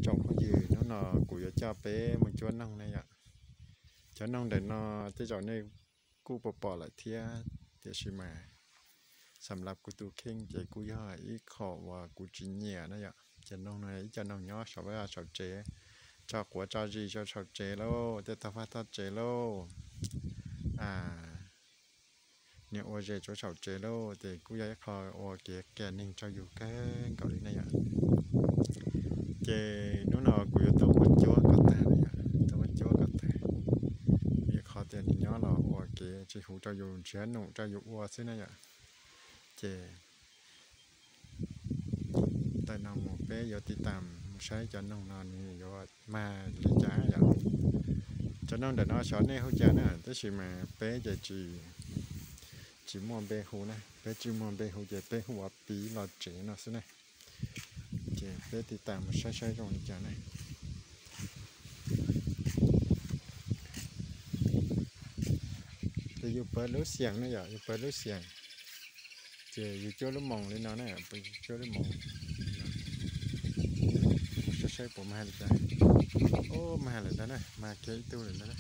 Tsoom phooj ywg, hnub no kuv yuav coj peb mus cuab noog ne yom. Cov noog ntawm no tej zaum nej kuj pom pom lawm thiab, tiam sis mas xam lav kuv tus kheej ces kuj yog ib qho uas kuv tsis nyiam na yom. Cov noog no ib co noog nyob saum, saum tsev, tso quav tso zis rau saum tsev lauj, tej tog vaj tog tsev lauj, niag ua zes rau saum tsev lauj, ces kuj yog ib qho ua kev qias neeg rau yus kawg nkaus li na yom. Ces hnub no kuv yuav tuaj muab cuab kom tag na yom, tuaj muab cuab kom tag, vim qhov tias nws nyob los ua kev tsis huv rau yus, nrhiav num rau yus ua xwb na yom. Ces ntawm no mus peb yuav tiv tam mus saib cov noog no nws yuav mag li cas yom. Cov noog ntawm no xyov nej hu cas na, tab sis mas peb ces tsis muaj npe hu na, peb tsis muaj npe hu ces peb hu ua piv los tsev no xwb na. Ces peb tiv tam mus saib saib zoo li cas na. Ces yus pawv lub xiam na yom, yus pawv lub xiam, ces yus cuab lub moos li no na, cuab lub moos. Saib saib puas mag li cas. Ub, mag lawm ntag na, mag kiag ib tug lawm ntag na.